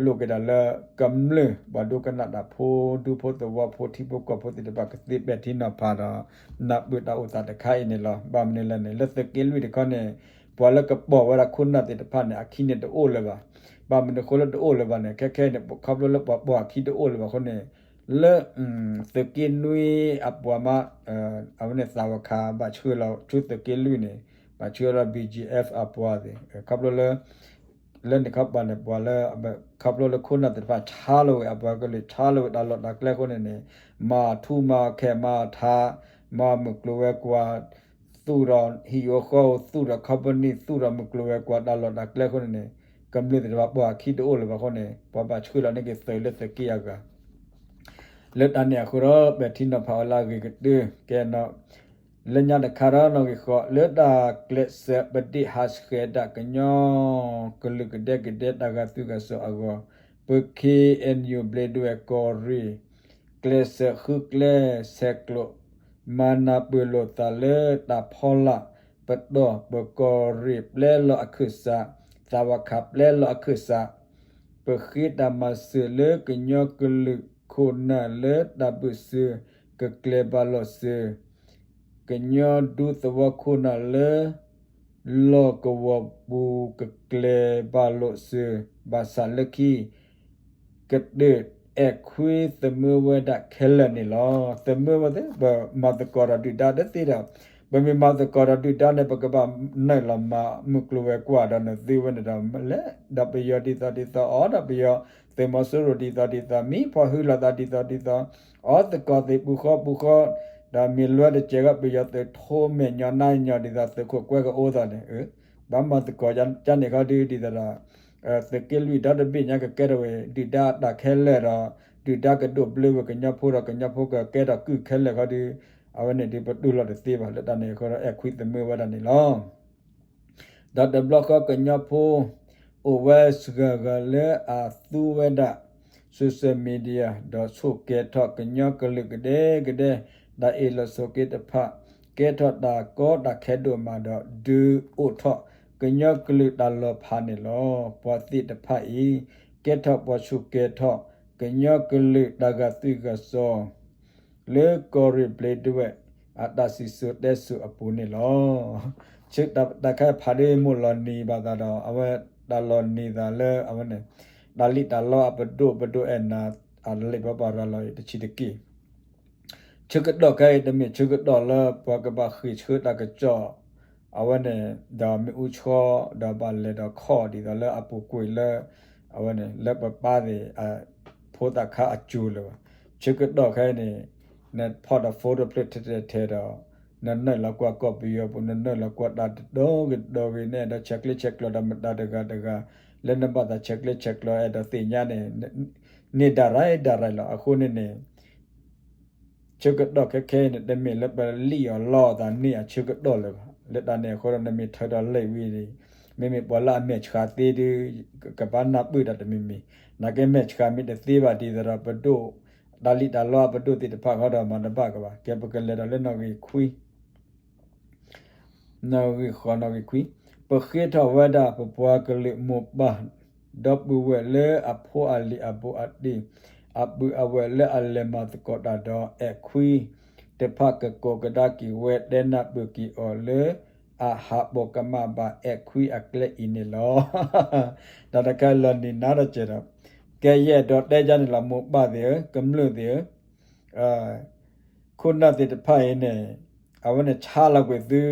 လိၣ်က့ၤဒၣ်လၢ ကမျၢၢ်ပှၤဒိကနၣ်တၢ်ဖိ ဒူဖိသဝီဖိ ထံဖိကီၢ်ဖိသ့ၣ်တဖၣ်ကသ့ပဲာ်ထံနီၤဖးဒီး နၢ်ပၢၢ်တၢ်အိၣ်သးတခါအံၤန့ၣ်လီၤ. ဘၣ်မနုၤလဲၣ်န့ၣ် လၢသုးက့လွံၢ်တခီန့ၣ် ပှၤလၢကပိာ်ဝဲဒၣ်ခိၣ်နၢ်သ့ၣ်တဖၣ်န့ၣ် အခံန့ၣ်တအိၣ်လၢၤဘၣ်. ဘၣ်မနုၤအဃိလၢတအိၣ်လၢၤဘၣ်န့ၣ် ခဲခဲအံၤန့ၣ် ခီဖျိလၢပှၤပိာ်အခံတအိၣ်လၢၤဘၣ်အဃိန့ၣ် လၢ သုးက့နွံအပှၤမး အဝဲန့ၣ်သးဝးခး ဘၣ်ဆှၢလီၤဆူသုးက့လွံၢ်န့ၣ် ဘၣ်ဆှၢလီၤ ဘီၣ်ကၠံၣ်အဲၣ်ဖ် အပှၤသ့ၣ် ခီဖျိလၢ လၢန့ၣ်ခီပၤန့ၣ် ပှၤလၢ ခီဖျိလၢခိၣ်နၢ်သ့ၣ်တဖၣ်ဆါလီၤဝဲ အပှၤကလုာ်ဆါလီၤဝဲ တၢ်လီၢ်တၢ်ကျဲအဃိန့ၣ်န့ၣ် မၤထူမၤခဲမၤထး မၤမုၢ်ကျိၤဝဲၤကွာ် သူၣ်ဒီးဟံၣ်ဧိၤဃီဧိၤ သူၣ်ဒီး company သူၣ်ဒီးမုၢ်ကျိၤဝဲၤကွာ်တၢ်လီၢ်တၢ်ကျဲအဃိန့ၣ်န့ၣ် ကမျၢၢ်သ့ၣ်တဖၣ်ပိာ်အခံတအိၣ်လၢၤဘၣ်အဃိန့ၣ် ပှၤဘၣ်ဆှၢလီၤန့ၢ်က့ၤသုးလၢသုးက့အဂၤ လၢတၢ်န့ၣ်အဃိဒီး ပဲာ်ထံနီၤဖးအီၤလၢအဂ့ၤကတၢၢ် ကဲနီၤ လၢညါတခါဒီးနီၣ်ဂံၢ်ဃိး လၢတၢ်ကျဲးစၢးပဒ့ၣ်ဟးဆှဲးဒၣ်ကညီ ကလုာ်ကဒဲကဒဲတၢ်ဂာ်သွံၣ်ဂာ်စီၤအဂီၢ် ပ ခ့ၣ်အဲၣ်ယူၣ် ဘျံးဒဝဲၢ်ကီၢ်ရ့ၣ် ကျဲးစၢးဃုကျဲဆဲးကျိး မၤနၢ်ပၢၢ်လိာ်သးလၢတၢ်ဖီလာ် ပတီၢ်ပကီၢ်ရ့ၣ်ပျဲလီၤအခၢၣ်စး သးဝးခးပျဲလီၤအခၢၣ်စး ပဃ့တၢ်မၤစၢၤလၢကညီကလုာ်ခိၣ်နၢ်လၢတၢ်ဘၢၣ်စၢၤ ကကျဲၤဘၣ်လိာ်စၢၤ ကညီဒူသဝီခိၣ်နၢ်လၢ လီၢ်ကဝီၤပူၤကကျဲၤဘၣ်လိာ်စၢၤ ဘၣ်ဆၣ်လၢခံ ကတၢၢ်အဲၣ်ခွံသမၢဝဲဒၣ်ခဲလၢာ်န့ၣ်လီၤ. သမၢဝဲသ့ၣ် ပမၤသကိးဒီးဒုၣ်ဒါတသ့ဒီး ပမ့ၢ်မၤသကိးဒီးဒုၣ်ဒါန့ၣ် ပကဘၣ်နုာ်လီၤမၤမုၢ်ကျိၤဝဲၤကွာ်ဒီးနသုဝဲန့ၣ်ဒီး လဲၤဒီးပယီၤဒ်သိးဒ်သိး အီၣ်ဒီးပယီၤသုးမီၤစိရိၤဒ်သိးဒ်သိး မံဖီၣ်ဟုလီၤသးဒ်သိးဒ်သိး အီၣ်သကိးသ့ၣ်ပူၤဃီပူၤဃီ ဒီးမ့ၢ်လွဲတစဲးဂီၢ်ပယီၤသုးထိမဲာ်ညီနါညီဒ်သိးသုးခိၣ်ကွဲကအိၣ်သးန့ၣ် ဘၣ်မၤသကိးကန့ၣ်ခီဒုးဒ်သိးဒီး သုးက့လွံၢ်ဒီတဘ့ၣ်ညါကကဲထီၣ်ဝဲ ဒုၣ်ဒါအတၢ်ခဲလၢာ်ဒီး ဒုၣ်ဒါကဒိးဘျၢဝဲကညီဖိဒီးကညီဖိကကဲထီၣ်ကုၢ်ခဲလၢာ်ခီဒုး အဝဲန့ၣ်ဒုးပတူၢ်လိာ်တသ့ဘၣ် လၢတၢ်န့ၣ်အဃိဒီးအဲၣ်ခွံသမၢဝဲဒၣ်န့ၣ်လီၤ. ဒီးတဘျီဃီကညီဖိ အိၣ်ဝဲစှၤဂၤလၢအသူဝဲဒၣ် social media ဒီးဆိၣ်ကဲၤထီၣ်ကညီကလုာ်ကဒဲကဒဲ တၢ်အ့ၣ်လိာ်ဆိးက့တဖၣ် ကဲထီၣ်တၢ်ကီတၢ်ခဲဒိၣ်မးဒီး ဒုးအိၣ်ထီၣ်ကညီကလုာ်တၢ်လီၤဖးန့ၣ်လီၤ. ပှၤသ့ၣ်တဖၣ်အံၤ ကဲထီၣ်ပှၤဆိၣ်ကဲၤထီၣ် ကညီကလုာ်တၢ်ဂာ်သွံၣ်ဂာ်စီၤ လၢကီၢ်ရ့ၣ်ဘျ့ဒဝဲၣ် အတၢ်စံၣ်စိၤတဲစိၤအပူၤန့ၣ်လီၤ. ဆၢတၢ်ခါဖးဒိၣ်မိၢ်လီၤနံၤဘၣ်သးဒီး အဝဲတၢ်လီၤနံၤသးလၢအဝဲန့ၣ် တၢ်လံၣ်တၢ်လီအပဒိၣ်ပဒိၣ်အဲၣ်နၤ အလံာ်ပပှၤရၤလီၤအံၤတဆံးတက့ၢ် ဆၢကတီၢ်ခဲအံၤ တမ့ၢ်ဆၢကတီၢ်လၢပှၤကဘၣ်ဃ့ၢ်ဆၢတၢ်ကစီၣ် အဝဲန့ၣ် ဒီးမ့ၣ်အူဆီ ဒီးဘၣ်လဲၤဒီးခီၣ်ဒ်သိးလၢအပူၤကွံာ်လၢ အဝဲန့ၣ် လၢပပၢ်သ့ၣ် ဖိသၣ်ခါအစိၤလၢၤဘၣ်. ဆၢကတီၢ်ခဲအံၤန့ၣ် နဖီၣ်ဒီး phone တဖျၢၣ်ထဲထဲထဲဒီး နနုာ်လီၤကွၢ်ကီၢ်ပယီၤပူၤ နနုာ်လီၤကွၢ်တၢ်တတီၤဂ့ၤတတီၤဂ့ၤ နအဲၣ်ဒိးဆဲးကျၢဆဲးကျိးဒီးမတၤတဂၤတဂၤ လၢနဘၣ်သးဆဲးကျၢဆဲးကျိး အဲၣ်ဒိးသ့ၣ်ညါန့ၣ် န့ၢ်ဒၣ်ရၢဒၣ်ရၢလီၤ. အဃိန့ၣ်န့ၣ် ဆၢကတီၢ်ခဲခဲအံၤန့ၣ် တမ့ၢ်လၢပလံၣ်အီၤလီအီၤသးန့ၢ်အဆၢကတီၢ်လၢၤဘၣ်. လၢတၢ်န့ၣ်အဃိဒီး နမ့ၢ်ထၢဒီးလံာ်ဝံၤန့ၣ် မ့မ့ၢ်ပှၤလၢအမဲာ်ဆှးသ့ဒီး ကဘၣ်နၢ်ပၢၢ်တၢ်တမံၤမံၤ, နာ်က့မဲာ်ဆှးမ့ၢ်တသ့ဘၣ်ဒ်သိးဒီး ပဒိၣ် တၢ်လံၣ်တၢ်လီအပဒိၣ်သ့ၣ်တဖၣ်ဃီဒီးမၤတဘၣ်ကဘၣ်. ကဲပကလဲၤဒီးလၢနီၣ်ဂံၢ်ခွံ နီၣ်ဂံၢ်ဃိး နီၣ်ဂံၢ်ခွံ, ပဃ့ထီၣ်ဝဲဒၣ်ပပှၤကလုာ်မိၢ်ပၢ် ဒီပုၢ်ဝဲၢ်လၢအဖိအလံၤအဘူးအတံၢ် အပုၢ်အဝဲၢ်လၢအလဲၤမၤသကိးတၢ်ဒီးအဲၣ်ခွံတဖၣ် ကကိးကဒါက့ၤဝဲ တဲနၢ်ပၢၢ်က့ၤအီၤလၢ အဟးပိာ်ကမၣ်ဘၣ်အဲၣ်ခွံအကျဲအံၤန့ၣ်လီၤ. တၢ်တခါလီၤနံၤနါတကဲးဒီး ကဲယအဲၣ်ဒိးတဲယါန့ၣ်လီၤ မိၢ်ပၢ်သ့ၣ်ဧၢ ကမျၢၢ်သ့ၣ်ဧၢ ခိၣ်နၢ်သ့ၣ်တဖၣ်အံၤန့ၣ် အဝဲန့ၣ်ဆါလီၤကွံာ်သု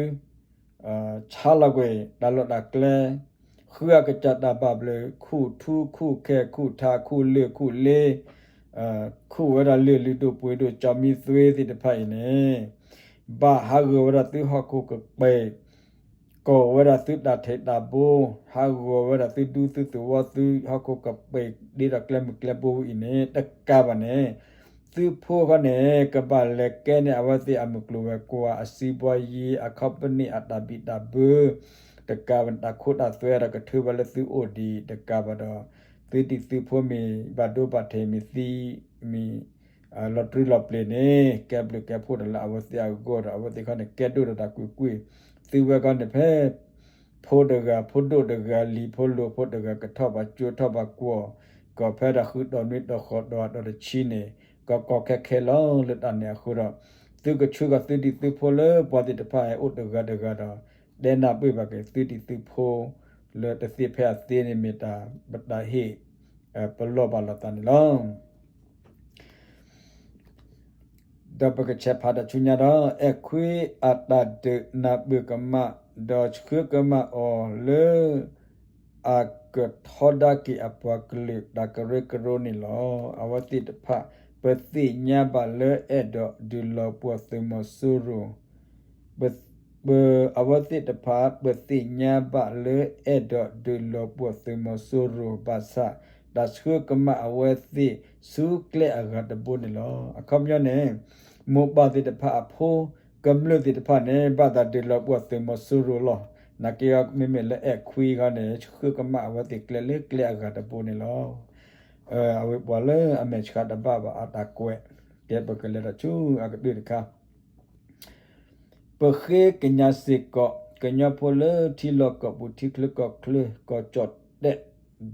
ဆါလီၤကွံာ်တၢ်လီၢ်တၢ်ကျဲ, ဃုအကစၢ်တၢ်ဘၣ်ဘျုး ခူၣ်ထူခူၣ်ခဲ ခူၣ်ထါခူၣ်လၢၢ်ခူၣ်လ့, ခူၣ်ဝဲဒၣ်လၢၢ်လုၢ်ဒိၣ်ပှ့ၤဒိၣ် ကၠီမံသွ့သ့ၣ်တဖၣ်အံၤန့ၣ် ဘၣ်ဟးဂီၤဝဲဒၣ်သုဟီၣ်ခိၣ်ကပ့ၤ ကိးဝဲဒၣ်သုတၢ်ထံးတၢ်ဘိ, ဟးဂီၤဝဲဒၣ်သုဒူသုသဝီ သုဟီၣ်ခိၣ်ကပ့ၤ ဒ်သိးကျဲမုၢ်ကျဲဘိအံၤန့ၣ် တကးဘၣ်န့ၣ် သုဖိဃီန့ၣ် ကဘၣ်လဲၤကဲန့ၢ်အဝဲသ့ၣ်အမုၢ်ကျိၤဝဲၤကွာ် အစံးဘီယံၤ အခီပနံၣ် အတၢ်ဘံၣ်တၢ်ဘၢ တကးဘၣ်န့ၣ် တၢ်ခိတၢ်သွဲဒီးကထုးဘၣ်လၢသုအိၣ်ဒံး တကးဘၣ်ဒီး သုဒံးသုဖိမ့ၢ်ဘၣ်ဒိဘၣ်ထံး မ့ၢ်သံ မ့ၢ် လီၤတြံလီၤပျ့ၤန့ၣ် ကဲဘျုးကဲဖှိၣ်ဒီးလၢအဝဲသ့ၣ်အဂီၢ်ဒီး အဝဲသ့ၣ်ခီန့ၣ် ကဲဒိၣ်ဒီးတၢ်ကွ့ၢ်ကွ့ၢ်, သုဝဲခီန့ၣ်ဖဲ ဖိတဂၤ ဖိဒိၣ်တဂၤ လံၤဖိလိၤဖိတဂၤ ကထီၣ်ဘၣ်ကၠိထီၣ်ဘၣ်ကွီၢ် ကီၢ်ဖဲတၢ်ဃုတီၢ်နွံတီၢ်ဃိးတီၢ်အတီၢ်တဆံန့ၣ် ကီကီခဲခဲလီၤ. လၢတၢ်န့ၣ်အဃိဒီး သုကဆှၢဃီၤသုဒံးသုဖိလၢပှၤသ့ၣ်တဖၣ်အိၣ်တဂၤတဂၤဒီး တဲနၢ်ပၢၢ်ဘၣ်က့ၤသုဒံးသုဖိ လၢတသ့ဖဲအသ့န့ၣ်မ့ၢ်တၢ်ပတၢ်ဟ့ၣ် ပလီၢ်ဘၣ်လိာ်သးန့ၣ်လီၤ. ဒီးပကဆဲးဖးဒီးဆူညါဒီး အဲၣ်ခွံအတၢ်ဒုးနၢ်ပၢၢ်ကမၣ် ဒီးဆှၢကမၣ်အီၤလၢ အကထီဒါက့ၤအပှၤကလုာ်တၢ်ကရၢကရိန့ၣ်လီၤ. အဝဲသ့ၣ်တဖၣ် ပသ့ၣ်ညါဘၣ်လၢအဲၣ်ဒိးဒုးလီၤပှီၢ်သုးမီၤစိရိၤ ပ ပ အဝဲသ့ၣ်တဖၣ် ပသ့ၣ်ညါဘၣ်လၢအဲၣ်ဒိးဒုးလီၤပှီၢ်သုးမီၤစိရိၤဘၣ်ဆၣ် တၢ်ဆှၢကမၣ်အဝဲသ့ၣ်ဆူကျဲအဂၤတဘိန့ၣ်လီၤ. အခီပညီန့ၣ် မိၢ်ပၢ်သ့ၣ်တဖၣ်အဖိ ကမျၢၢ်သ့ၣ်တဖၣ်န့ၣ် ဘၣ်သးဒုးလီၤပှီၢ်သုးမီၤစိရိၤလီၤ. နာ်က့မ့မ့ၢ်လၢအဲၣ်ခွံခီန့ၣ် ဆှၢကမၣ်အဝဲသ့ၣ်ကျဲလၢကျဲအဂၤတဘိန့ၣ်လီၤ. အဝဲပှၤလၢအမဲာ်ဆှးတဘၣ်ဘၣ်အတၢ်ကွဲး ကဲပကလဲၤဒီးဆူအကတၢၢ်တခါ ပဃ့ကညးစ့ၢ်ကီး ကညီဖိလၢထံလီၢ်ကီၢ်ပူၤ ထံချၢကီၢ်ချၢ ကီၢ်ကၠီၣ်တဲၣ်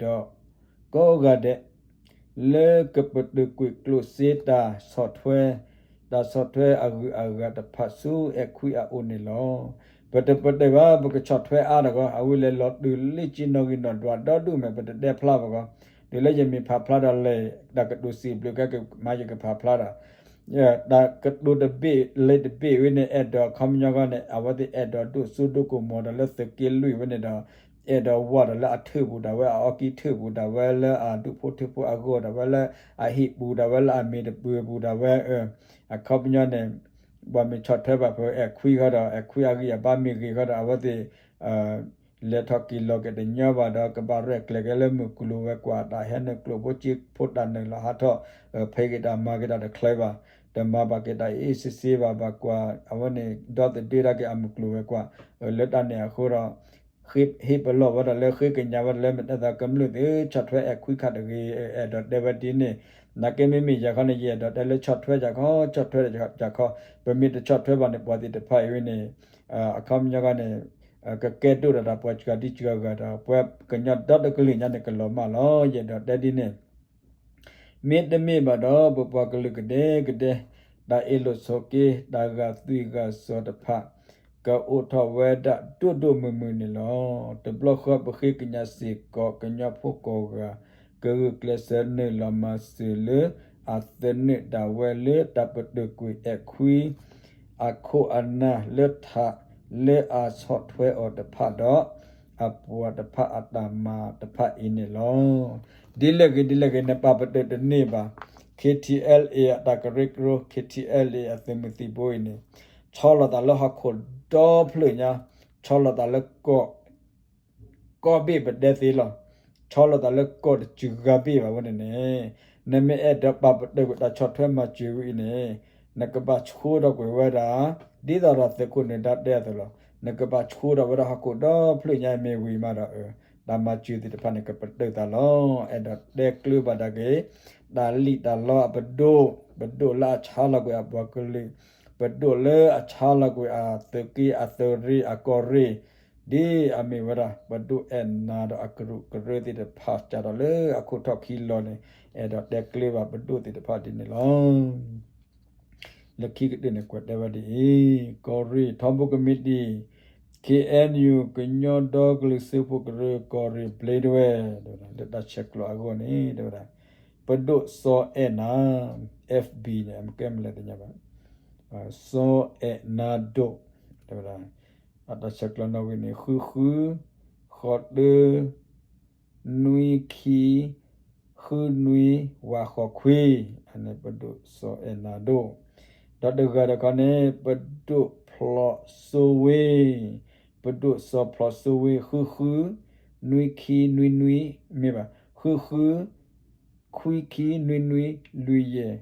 ဒီး ကိးဂၤဒဲး လၢကပတုာ်ကွံာ်ကျိၣ်စ့တၢ်ဆီၣ်ထွဲ တၢ်ဆီၣ်ထွဲအဂုၤအဂၤတဖၣ်ဆူအဲၣ်ခွံအအိၣ်န့ၣ်လီၤ. ပတပတုာ်ဘၣ် ပကဆီၣ်ထွဲအါတဂီၢ် အဝဲလဲၤလီၤတုၤလၢကၠ့နီၣ်ဂံၢ်နီၣ်ဒွးဒီဒူၣ်မဲာ် ပတတဲဖျါဘၣ်ဂီၢ် တုၤလၢယမ့ၢ်ဖးဖျါဒီးလဲၤ တၢ်ကတိၤစံးဘျုးကဲကမၤယကဖးဖျါဒီး တၢ်ကတိၤတဘ့ၣ်လၢတဘ့ၣ်ဝဲန့ၣ် အဲၣ်ဒိးခီပညီခီန့ၣ် အဝဲသ့ၣ်အဲၣ်ဒိးဒိၣ်စိဒိၣ်ကမီၤဒီးလၢသုးက့လွံၢ်ဝဲန့ၣ်ဒီး အဲၣ်ဒိးဝးဒီးလၢအထၢၣ်ပူၤဒၣ်ဝဲ အအီကံထၢၣ်ပူၤဒၣ်ဝဲ လၢအဒူၣ်ဖိထၢၣ်ဖိအဂီၢ်ဒၣ်ဝဲ လၢအဟံၣ်ပူၤဒၣ်ဝဲ လၢအမ့ၢ်တပၢၤပူၤဒၣ်ဝဲ အခီပညီန့ၣ် ပှၤမ့ၢ်ဆီၣ်ထွဲဘၣ်ဖဲအဲၣ်ခွံခီဒီး အဲၣ်ခွံအဂံၢ်အဘါမ့ၢ်ဂ့ၤခီဒီး အဝဲသ့ၣ် လဲၤထီၣ်က့ၤလီၤက့ၤတညီဘၣ်ဒီး ကဘၣ်ရဲၣ်ကျဲၤက့ၤလၢမုၢ်ကျိၤဝဲၤကွာ် တၢ်ဟဲနုာ်ကျိၣ်ဖိစ့ဖိ တၢ်နုာ်လီၤဟးထီၣ် ဖံးက့ၤတၢ်မၤက့ၤတၢ်တချ့ဘၣ် တမၤဘၣ်က့ၤတၢ်အ့ၣ်စ့စ့ဘၣ် ဘၣ်ကွၢ် အဝဲန့ၣ် ဒီသဒၢဒၣ်က့ၤအမုၢ်ကျိၤဝဲၤကွာ် လၢတၢ်န့ၣ်အဃိဒီး ဟ့ၣ်ပလီၢ်ဝဲဒၣ်လၢ ဃ့ကညးဝဲဒၣ်လၢ မ့ၢ်တၢ်သးကမျၢၢ်သ့ၣ် ဆီၣ်ထွဲအဲၣ်ခွံခါတဂ့ၤ အဲၣ်ဒိးတဲဝဲဒ်န့ၣ် နာ်က့မ့မ့ၢ်ယၤခီန့ၣ် ယအဲၣ်ဒိးတဲလၢဆီၣ်ထွဲယၤခီ ဆီၣ်ထွဲယၤခီ ပမ့ၢ်တဆီၣ်ထွဲဘၣ်န့ၣ် ပှၤသ့ၣ်တဖၣ်အံၤဝဲန့ၣ် အခီပညီခီန့ၣ် ကကဲဒိၣ်ဒီးတၢ်ပှၤစှၤဒံစှၤဂၤဒီး ပှၤကညီဒီတကလုာ်ညါန့ၣ် ကလီၤမၢ်လီၤ ယအဲၣ်ဒိးတဲဒ်န့ၣ် မ့တမ့ၢ်ဘၣ်ဒီး ပပှၤကလုာ်ကဒဲကဒဲ တၢ်အ့ၣ်လိာ်ဆိးက့ တၢ်ဂာ်သွံၣ်ဂာ်စီၤတဖၣ် ကအိၣ်ထီၣ်ဝဲဒၣ်ဒိၣ်ဒိၣ်မုၢ်မုၢ်န့ၣ်လီၤ. တဘျီဃီပဃ့ကညးစ့ၢ်ကီး ကညီဖိကိးဂၤ ကဂုာ်ကျဲးစၢးနုာ်လီၤမၤစၢၤလၢ အသနၢၣ်ဒၣ်ဝဲလၢတၢ်ပတုာ်ကွံာ်အဲၣ်ခွံ အခိၣ်အနၢ်လၢထး လၢအဆီၣ်ထွဲအီၤတဖၣ်ဒီး အပှၤတဖၣ်အတၢ်မၤတဖၣ်အံၤန့ၣ်လီၤ. ဒ်လဲၣ်ဂ့ၤဒ်လဲၣ်ဂ့ၤ နပာ်ပတုာ်တန့ၢ်ဘၣ် ခ့ထံအဲလ်အ့ အတၢ်ကရၢကရိ ခ့ထံအဲလ်အ့ အသုးမုၢ်သံၣ်ဘိအံၤန့ၣ် ဆီလီၤသးလၢဟီၣ်ခိၣ်ဒီဖျၢၣ်ညါ, ဆီလီၤသးလၢကီၢ် ကီၢ်ဘ့ၣ်ပဒဲသ့လီၤ. ဆီလီၤသးလၢကီၢ်တစူၤဂၤဘ့ၣ်ဘၣ်ဝဲန့ၣ်န့ၣ်, နမ့ၢ်အဲၣ်ဒိးပာ်ပတုာ်ကွံာ်တၢ်ဆီၣ်ထွဲမၤစၢၤဝဲအံၤန့ၣ်, နကဘၣ်ဆှၢထီၣ်ကွံာ်ဝဲဒၣ်, ဒ်သိးဒီးသုးခိၣ်နၢၤဒါတဲအသိးလီၤ. နကဘၣ်ဆှၢထီၣ်ဝဲဒၣ်ဟီၣ်ခိၣ်ဒီဖျၢၣ်ညါမ့ၢ်ဝံၤမးဒီး, တၢ်မၤစၢၤသ့ၣ်တဖၣ်န့ၣ် ကပတုာ်သးလီၤ. အဲၣ်ဒိးတဲကျၢၤဘၣ်ဒၣ်က့ၤ တၢ်လံၣ်တၢ်လီအပဒိၣ်, ပဒိၣ်လၢအဆါလီၤကွံာ်အပှၤကလုာ်, ပဒိၣ်လၢအဆါလီၤကွံာ်အသုးက့အသုးရ့ၣ်အကီၢ်ရ့ၣ်, ဒ်အမ့ၢ်ဝဲဒၣ် ပဒိၣ်အဲၣ်နၤဒီးအကရူၢ်ကရၢသ့ၣ်တဖၣ် စးထီၣ်လၢအခိၣ်ထီၣ်ခံလီၤန့ၣ်, အဲၣ်ဒိးတဲကျၢၤဘၣ်ပဒိၣ်သ့ၣ်တဖၣ်ဒ်န့ၣ်လီၤ. လၢခံကတၢၢ်န့ၣ် ကွဲးတဲဝဲဒ်အံၤ, ကီၢ်ရ့ၣ်ထီဘိကမံးတံာ်, K N U ကညီဒီကလုာ်စၢဖှိၣ်ကရၢ ကီၢ်ရ့ၣ်ဘျ့ဒဝဲၢ်, လၢတၢ်ဆဲးကျိးအဂီၢ်န့ၣ် တဲဝဲဒၣ်, ပဒိၣ်စီၤအဲၣ်နၤ, F B န့ၣ် အမ့ၢ်ကဲမလဲၣ်သ့ၣ်ညါဘၣ်, စီၤအဲၣ်နၤဒိၣ်, တဲဝဲဒၣ်, အတၢ်ဆဲးကျိးနီၣ်ဂံၢ်န့ၣ် ဃုဃု, ဃိးတၢ, နွံခံ, ဃုနွံ, ဝးဃိးခွံ, အန့ၣ်ပဒိၣ်စီၤအဲၣ်နၤဒိၣ်, ဒီးတဂၤတခီန့ၣ် ပဒိၣ်ဖျိးစိဝ့, ပဒိၣ်စီၤဖျိးစိဝ့ ဃုဃု, နွံခံနွံနွံ, မ့ၢ်ဘၣ်, ဃုဃု, ခွံခံနွံနွံ, လွံၢ်ယဲၢ်,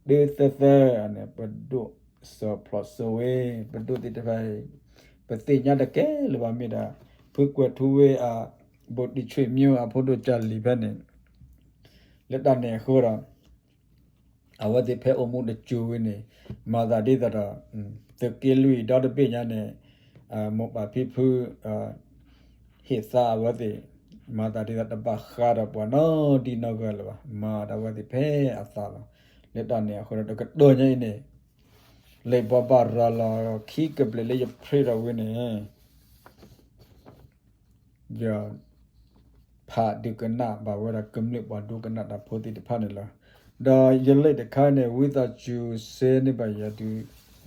တၢသၢသၢ, အန့ၣ် ပဒိၣ်စီၤဖျိးစိဝ့, ပဒိၣ်သ့ၣ်တဖၣ်အံၤ, ပသ့ၣ်ညါတကဲလၢၤဘၣ်မ့ၢ်ဒၣ်, ဖုကွဲးထူဝ့အ ဘိၣ်တံၢ်ဆွေမျိုး အဖိဒိၣ်ကၢ်လံၤဖဲန့ၣ်, လၢတၢ်န့ၣ်အဃိဒီး အဝဲသ့ၣ်ဖဲအိၣ်မူတစိၤဝံၤန့ၣ်, မၤသးဒ်သိးဒီး သုးက့လွံၢ်ဒီတဘ့ၣ်ညါန့ၣ်, မိၢ်ပၢ်ဖံဖု ဟ့ၣ်သါအဝဲသ့ၣ်, မၤသးဒ်သိးတဘၣ်ဃးဒီးပှၤနီတံၤနီဂၤလၢၤဘၣ်, မၤဒီးအဝဲသ့ၣ်ဖဲအသးလီၤ. လၢတၢ်န့ၣ်အဃိဒီး တကတီၢ်ညါအံၤန့ၣ်, လံာ်ဘိးဘၣ်ရၤလီၤခံကဘျဲၣ်လၢယပြ့ၢ်ထီၣ်ဝံၤန့ၣ် ယ ဖးဒုးကနၣ်ဘၣ်ဝဲဒၣ်ကမျၢၢ်ပှၤဒိကနၣ်တၢ်ဖိသ့ၣ်တဖၣ်န့ၣ်လီၤ. ဒီးယလံာ်တခါန့ၣ် ဝံသးစူၤစဲန့ၢ်ဘၣ်ယၤဒုး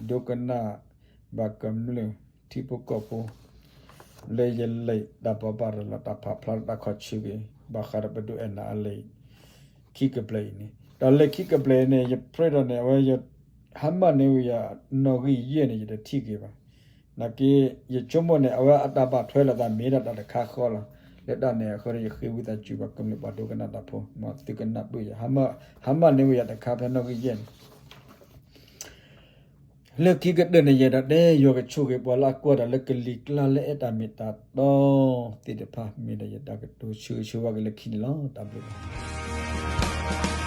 ဒိကနၣ်ဘၣ်ကမျၢၢ်ထံဖိကီၢ်ဖိ လၢယလံာ်တၢ်ဘိးဘၣ်ရၤလီၤတၢ်ဖးဖျါတၢ်ခီဆၢက့ၤ ဘၣ်ဃးဒီးပဒိၣ်အဲၣ်နၤအလံာ် ခံကဘျဲၣ်အံၤန့ၣ်, ဒီးလၢခံကဘျဲၣ်အံၤန့ၣ် ယပြ့ၢ်ထီၣ်န့ၣ် အဝဲ ဟါမၢ်န့ၢ်ဝံၤယၤနီၣ်ဂံၢ်ယဲၢ်န့ၣ် ယတထံၣ်က့ၤဘၣ်. နာ်က့ ယဆိကမိၣ်န့ၣ် အဝဲအတၢ်ဘၣ်ထွဲလိာ်သးမ့ၢ်ဒၣ်တၢ်တခါဃီလီၤ. လၢတၢ်န့ၣ်အဃိဒီး ယဃ့ဝံသးစူၤဘၣ်ကမျၢၢ်ပှၤဒိကနၣ်တၢ်ဖိ မ်သုကနၢ်ပၢၢ်ယၤ, ဟါမၢ်န့ၢ်ဝံၤယၤတခါဖဲနီၣ်ဂံၢ်ယဲၢ်န့ၣ် လၢခံကတၢၢ်န့ၣ် ယအဲၣ်ဒိးတဲ ယွၤကဆိၣ်ဂ့ၤပှၤလၢအကွၢ်တၢ်လၢကလံၤကျါလၢအဲၣ်တၢ်မ့ၢ်တၢ်တီသ့ၣ်တဖၣ် မ့ၢ်ဒီးယတၢ်ကတိၤဆၢဂ့ၤဆၢဝါက့ၤလၢခံန့ၣ်လီၤ. တၢ်ဘျုး